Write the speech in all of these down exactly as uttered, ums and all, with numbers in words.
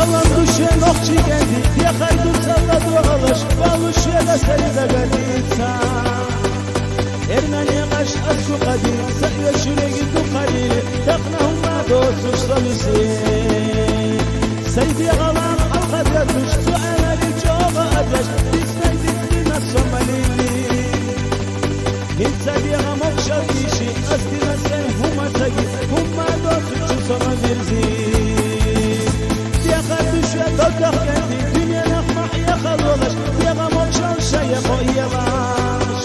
Салам ду шуьга, нохчий кӀентий, дехар ду цӀалла дугӀалаш, валлу шуьга сайдагардица. Эрна некъаш аскӀу къади, са вешуреги ду халили, тахна хӀумма доцуш салуси. Сай дегӀалан алхадгадуш, цу гӀелари чӀогӀа адеш, диснай дицлина сомалили. ХӀинца дегӀа мокшал иши, астина сай хӀума цаги, хӀумма доцучу сомавирзи. Дехар ду шуьга дагахъенти, дуьненахъ махьяхъа лолаш, дегӀа мокшал шая хъоялаш.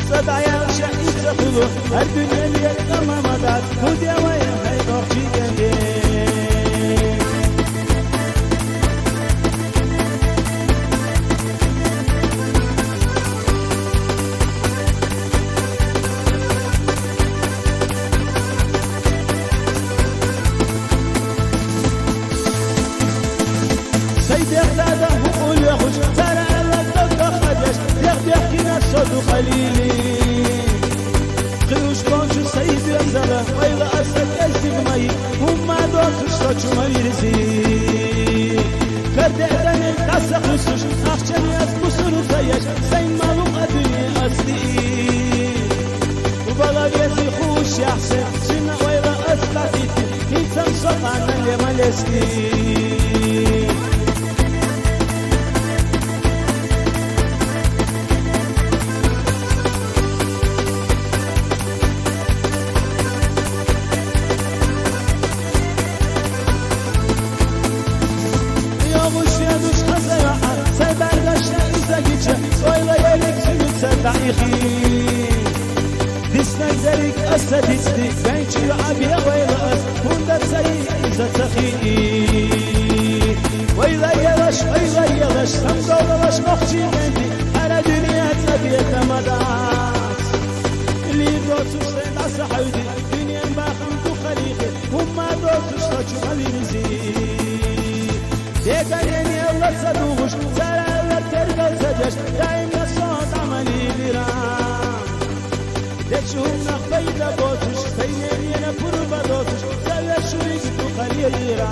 ЦӀадаял ша ица хулу, гьар дуьнен ецӀа мамадат, хӀу девай хӀай нохчий кӀенти. Сай дегӀдада хӀукъулехуш, цара гӀелла дагахъадеш, дегӀ дехкина соду халили. Хиуш бончу сай дегӀзала, вайла аса кӀезиг майи, хӀумма доцуш сочу мавирзи. КардегӀданел даса хусуш, ахчани ас бусуру саяш, сай малу къадуни асти. Убала вези хуш яхсе, сина вайла ас къадити, хинцам сокъана лемалести. Йогъуш ядуш хазая, сай бардашла изагича, ойла ерик сюмица даихи. Диснай дерик аса дицди, бенчи абия ойла ас, хунда цаи иза цахи. Ойла елаш, ойла елаш, самдолалаш мохчи бенди, ара дюния цабия тамадас. Лир доцуш сен аса хавди, дюния бахам ду халихи, хумма доцуш сочу хализи. Дегайни Алла садугуш, цара Алла тергал садеш, даим на сот амали лира. Дечун нах пайда боцуш, сайненена пурба доцуш, савя шурик духалира.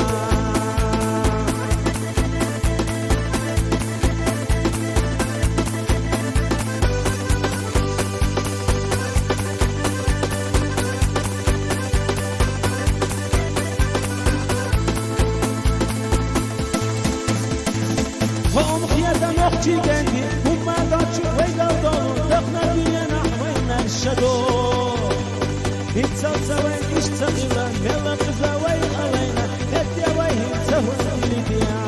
Хом хияда нохчи денди, хумма дачу вайдал долу, дахна динена вайнар шадо. Ицал савай иш цагила, мела кыза вай алайна, хетя вай хица хулилидия.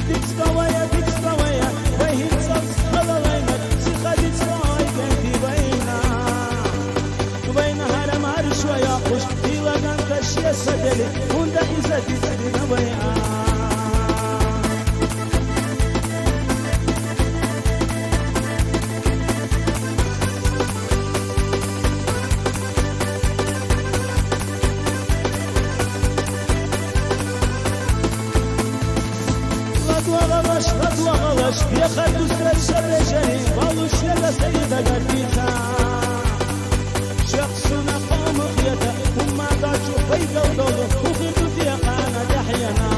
Дицкавая, дицкавая, вай хица халалайна, сиха дицкавай денди вайна. Вайна гьарам гьарш ва якъуш, тилаган ташия садели, унда иза дицлина вай а. Ладвагъалаш, ладвагъалаш, бехар дусрат шабежари, валуш яда сайда гардица. Шахсуна къамухъята, уммагачу пайдал долу, ухирду диякъана дяхъяна.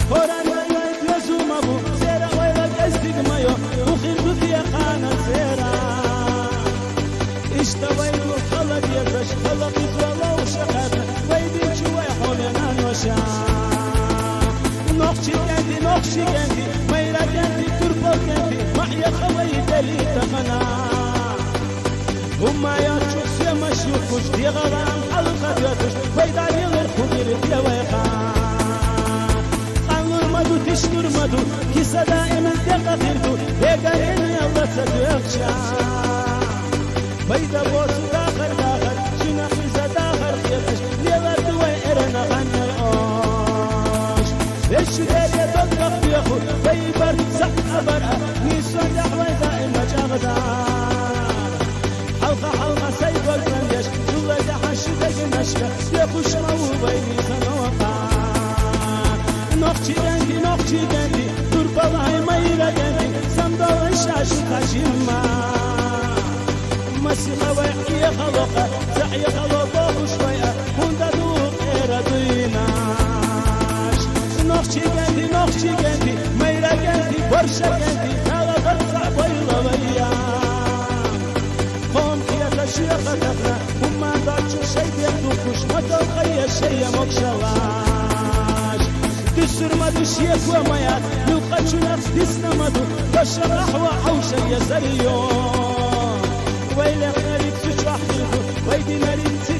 Коран вайлай безумабу, сера вайла кездигмайо, ухирду диякъана сера. Ишта вайлу хала дезаш, хала къизалав шахарна, вайди чувай хомена ноша. Нохчи кенди, нохчи кенди, майра кенди, турпал кенди, махья хавай дели тахана. Уммаячу сема шухуш, дегъалан алкъа бетуш, вайда елер хубир девайха. Къанлур маду, тишлур маду, киса даиман декъа хирду, бегарени Алла ца дуякъша. Вайда босу дахар, дахар, шуна хиза дахар хетуш, лелар дувай эрена гъаннер ош. Веши дерге додгах беху, вай бар сакъа бар а, нисон дахвай даим бачагъда. Халкъа халкъа сай гварзан яш, чула яхаш дегин ашка, я хуш маву вай мизан ока. Нохчи генди, нохчи генди, турбалай майра генди, самдалай шашу тажимма. Масиха вай я халока, за я халока хуш вай а, хунда ду эра дуйна. Шакенти талабар цӀа байла вая. Къом кьиятачуя хатахъна, умман дачу шайдер духуш, матал къая шая мокшалаш. Дусурмаду шияква маят, ну къачунах диснамаду, баша рахва аушар я зариё. Вай лекънари цучвахтирду, вай динари ци